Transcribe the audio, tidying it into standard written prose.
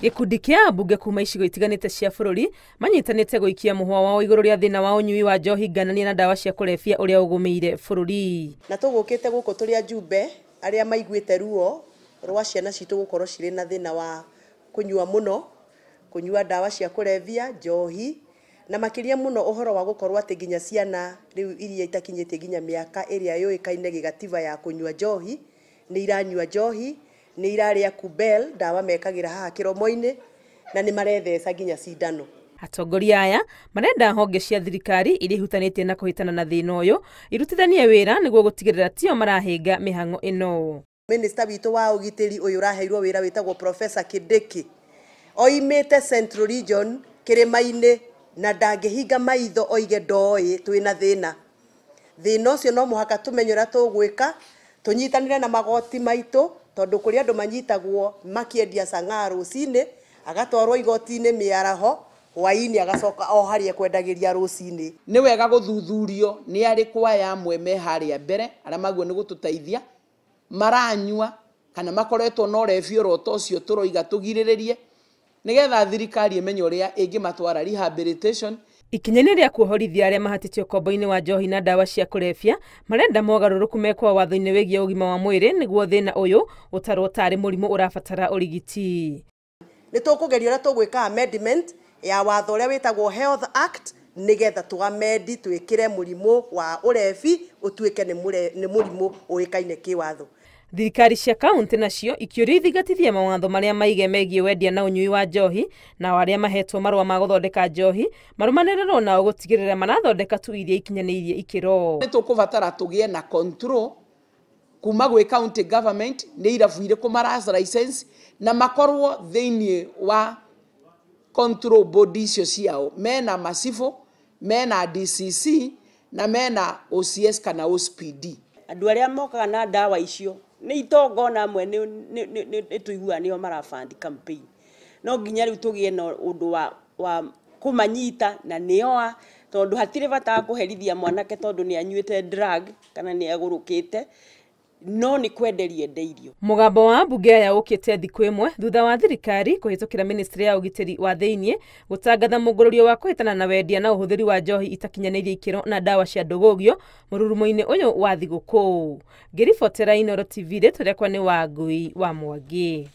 Gĩkundi kĩa ambunge kuma icigo itiganĩte cia bũrũri manyitanĩte gũikia mũhwa wao igũrũ rĩa thĩna wa ũnyui wa njohi ngananie na ndawa cia kũrebia ũrĩa ũgũmĩire bũrũri. Na tũgũkĩte gũkũ tũrĩ ajumbe arĩa maiguĩte ruo rwa ciana citũ gũkorwo cirĩ na thĩna wa kũnyua mũno, kũnyua ndawa cia kũrebia, njohi, na makĩria mũno ũhoro wa gũkorwo atĩ nginya ciana rĩu iria itakinyĩtie nginya mĩaka ĩrĩa yũĩkaine gĩgatiba ya kũnyua njohi, nĩ iranyua njohi, nĩ irarĩa kubel, ndawa mekagĩra haha kĩromo-inĩ, na nĩ maretheca nginya cindano. Atongoria aya marenda honge cia thirikari iria ihutanĩtie na kũhĩtana na thĩna ũyũ irutithanie wĩra nĩguo gũtigĩrĩra tio marahĩnga mĩhang'o ĩno. Minister witũ wa ũgitĩri ũyũ ũraheirwo wĩra wĩtagwo Professor Kindiki oimĩte Central Region kĩrĩma-inĩ na ndangĩhinga maitho oige ndoĩ twĩna thĩna. Thĩna ũcio no mũhaka tũmenye ũrĩa tũgwĩka, tũnyitanĩre na magoti maitũ, tondũ kũrĩ andũ manyitagwo makĩendia chang'aa rũcinĩ, agatwarwo igoti-inĩ mĩaraho, hwaĩ-inĩ agacoka o harĩa ekwendagĩria rũcinĩ. Nĩ wega gũthuthurio nĩ arĩkũ aya amwe me harĩa mbere arĩa maguo nĩ gũtũteithia maranyua kana makoretwo na ũrebi oro ta ũcio tũroiga tũgirĩrĩrie nĩgetha thirikari ĩmenye ũrĩa ĩngĩmatwara rehabilitation. Ikinya-inĩ rĩa kuohorithia arĩa mahatĩtio ũkombo-inĩ wa njohi na ndawa cia kũrebia marenda mogarũrũku mekwo watho-inĩ wĩgiĩ ũgima wa mwĩrĩ nĩguo thĩna ũyũ ũtarwo tarĩ mũrimũ ũrabatara ũrigiti. Nĩ tũkũgeria ũrĩa tũgwĩka amendment ya watho ũrĩa wĩtagwo Health Act nĩgetha tũamendi twĩkĩre mũrimũ wa ũrebi ũtuĩke nĩ mũrimũ ũĩkaine kĩwatho. Thirikari cia kaunti nacio ikĩũrio ithingatithie mawatho marĩa maige megiĩ wendia na ũnyui wa njohi, nao arĩa mahetwo marũa ma gũthondeka njohi marũmanĩrĩrwo nao gũtigĩrĩra marathondeka tu iria ikinyanĩirie ikĩro. Nĩ tũkũbatara tũgĩe na control kuma gwĩ county government nĩ irabu irĩkũ maraca license na makorwo thĩiniĩ wa control board icio ciao mena macibũ, mena DCC na mena OCS kana OCPD. Andũ arĩa mokaga na ndawa icio nĩ itonga ona amwe nĩ tũiguaga nĩo marabandi campaign. No nginya rĩu tũgĩe na ũndũ wa kũmanyita na nĩo a, tondũ hatirĩ bata wa kũherithia mwanake tondũ nĩ anyuĩte drug kana nĩ agũrũkĩte, no nĩ kwenderia endeirio. Mũgambo wa mbunge aya ũkĩte thikũ ĩmwe thutha wa thirikari kũhĩtũkĩra ministry ya ũgitĩri wa thĩiniĩ gũtangatha mũngũrũrio wa kũhĩtana na wendia na ũhũthĩri wa njohi itakinyanĩirie ikĩro na ndawa cia ndũgũgio mũrurumo-inĩ ũyũ wa thigũkũ. Ngĩribotera Inooro TV, rĩtwa rĩakwa nĩ Wangui wa Mwangi.